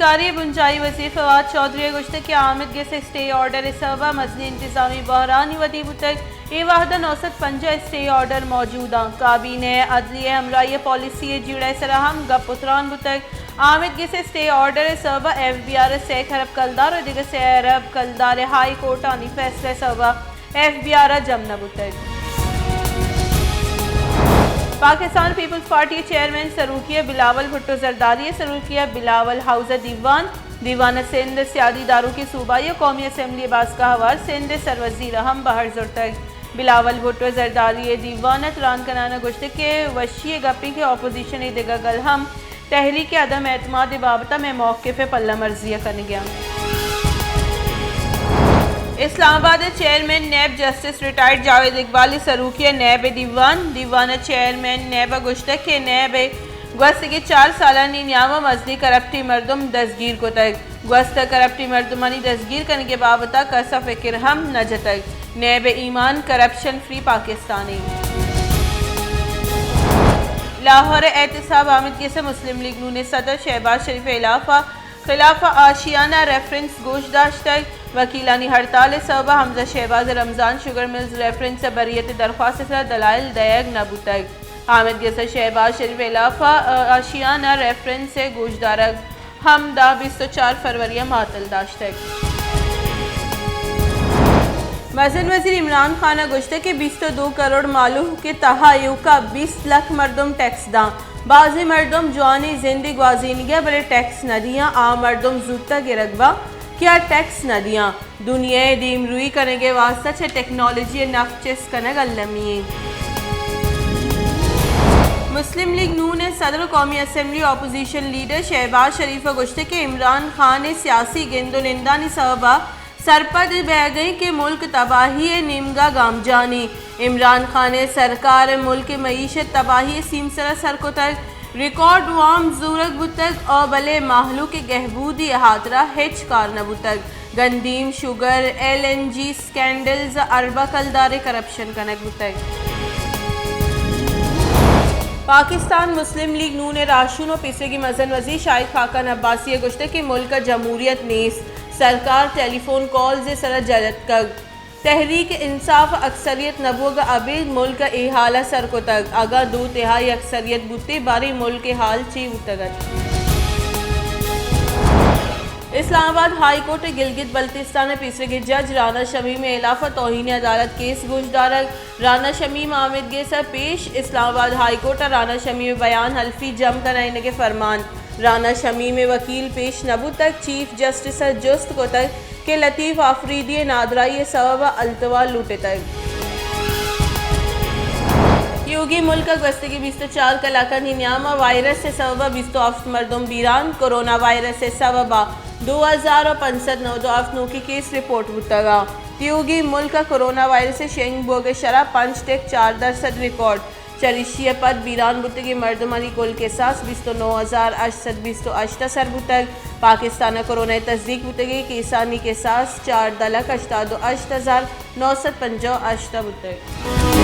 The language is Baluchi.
سرکاری بنجاھی وزیر فواد چوہدری ءَ گوشتگ کہ آمید گس ءِ اسٹے آرڈر ءِ سبب ءَ مزنیں انتظامی بحرانی ودی بوتگ۔ اے وھد ءَ نو سد پنجاہ اسٹے آرڈر موجود اَنت۔ کابینہ ءِ عدلیہ ءِ ہمراھی ءِ پالیسی ءِ جیڑہ ءِ سرا ہم گپ ءُ تران بوتگ۔ آمید گس ءِ اسٹے آرڈر ءِ سبب ءَ ایف بی آر ءِ سئے کرب کلدار ءُ دگہ سئے ارب کلدار ءِ ہائی کورٹانی فیصلہ ءِ سبب ءَ ایف بی آر ءَ جم نہ بوتگ۔ پاکستان پیپلز پارٹی ءِ چیئرمین سروکی ءَ بلاول بھٹو زرداری ءِ سروکی ءَ بلاول ہاؤس ءَ دیوان، دیوان ءَ سندھ ءِ سیادی داروکیں صوبائی ءُ قومی اسمبلی ءِ باسکاہ ہوار سندھ ءِ سروزیر ءَ ہم بہر زرتگ۔ بلاول بھٹو زرداری ءَ دیوان ءَ تران کنان ءَ گوشتگ کہ وشی ءِ گپے کہ اپوزیشن ءِ دگہ گل ہم تحریک عدم اعتماد ءِ بابت ءَ مئے موقف ءِ پلہ مرزی ءَ کنگ ءَ اَنت۔ اسلام آباد ءِ chairman NAB justice retired Javed Iqbal ءِ سروکی ءَ نیب ءِ دیوان، دیوان ءَ چیئرمین نیب ءَ گوشتگ کہ نیب ءِ گوستگیں چار سالانی نیام ءَ مزنیں کرپٹیں مردم دزگیر کتگ۔ گوستگ کرپٹیں مردمانی دزگیر کنگ ءِ بابت ءَ کس ءَ فکر ہم نہ جتگ۔ نیب ءِ ایمان کرپشن فری پاکستان اِنت۔ لاہور ءَ احتساب آمید گس ءَ مسلم لیگ نون ءِ صدر شہباز شریف ءِ خلاف ءَ، خلاف ءَ آشیانہ ریفرنس گوش داشتگ۔ وکیلانی ہڑتال ءِ سبب ءَ حمزہ شہباز ءِ رمضان شوگر ملز ریفرنس ءِ بریت ءِ درخواست ءِ سرا دلائل دئیگ نہ بوتگ۔ آمید گس ءَ شہباز شریف ءِ خلاف ءَ آشیانہ ریفرنس ءِ گوشدارگ ہم داں بیست ءُ چار فروری ءَ معطل داشتگ۔ مزن وزیر عمران خان ءَ گوشتگ کہ بیست ءُ دو کروڑ مہلوک ءِ تہا ایوکا بیست لکھ مردم ٹیکس داں۔ بازیں مردم جوانیں زندے گوازینگ ءَ بلے ٹیکس نہ دیاں، آ مردم زوتگ گرگ باں کہ آ ٹیکس نہ دیاں۔ دنیا ءِ دیمروئی کنگ ءِ واستہ چہ ٹیکنالوجی ءِ نپ چست کنگ المی اِنت۔ مسلم لیگ نون ءِ صدر ءُ قومی اسمبلی اپوزیشن لیڈر شہباز شریف ءَ گوشتگ کہ عمران خان ءِ سیاسی گند ءُ نندانی سبب ءَ سرپد بئیگ ءَ اِنت کہ ملک تباہی ءِ نیمگ ءَ گامجن اِنت۔ عمران خان ءِ سرکار ءَ ملک ءِ معیشت تباہی ءِ سیمسر ءَ سر کتگ، ریکارڈ وام زورگ بوتگ ءُ بلے مہلوک ءِ گہبودی ءِ ہاترا ہچ کار نہ بوتگ۔ گندیم، sugar, L N G scandals ءَ ارباں کلدار ءِ کرپشن کنگ بوتگ۔ پاکستان مسلم لیگ نون ءِ راہشون ءُ پیسریگیں مزن وزیر شاہد خاقان عباسی ءَ گوشتگ کہ ملک ءَ جمہوریت نیست، سرکار ٹیلی فون کالز ءِ سرا جل اتکگ۔ تحریک انصاف ءَ اکثریت نہ بوگ ءَ ابید ملک ءَ اے حال ءَ سر کتگ۔ اگاں دو تہائی اکثریت بوتیں، باریں ملک ءِ حال چے بوتگ ات؟ اسلام آباد ہائی کورٹ ءِ گلگت بلتستان ءِ پیسریگیں جج رانا شمیم ءِ ہلاف ءَ توہین عدالت کیس گوشدارگ۔ رانا شمیم آمید گس ءَ پیش۔ اسلام آباد ہائی کورٹ ءَ رانا شمیم ءِ بیان حلفی جم کنائینگ ءِ فرمان۔ رانا شمیم ءِ وکیل پیش نہ بوتگ، چیف جسٹس ءَ جست کتگ کہ لطیف آفریدی ءِ نادراہی ءِ سبب ءَ التوا لوٹتگ۔ تیوگیں ملک ءَ گوستگیں بیست ءُ چار کلاکانی نیام ءَ وائرس ءِ سبب ءَ بیست ءُ ہفت مردم بیران، کرونا وائرس ءِ سبب ءَ دو ہزار ءُ پنچ سد نود ءُ ہفت نوکیں کیس رپورٹ بوتگ اَنت۔ تیوگیں ملک ءَ کرونا وائرس ءِ شنگ بوگ ءِ شرح پنچ ٹک چار درسد ریکارڈ۔ چریشی ءَ پد بیران بوتگیں مردمانی کل کساس بیست ءُ نو ہزار ہشت سد بیست ءُ ہشت ءَ سر بوتگ۔ پاکستان ءَ کرونا ءِ تصدیق بوتگیں کیسانی کساس چاردہ لکھ ہشتاد ءُ ہشت ہزار نو سد پنجاہ ءُ ہشت ءَ بوتگ۔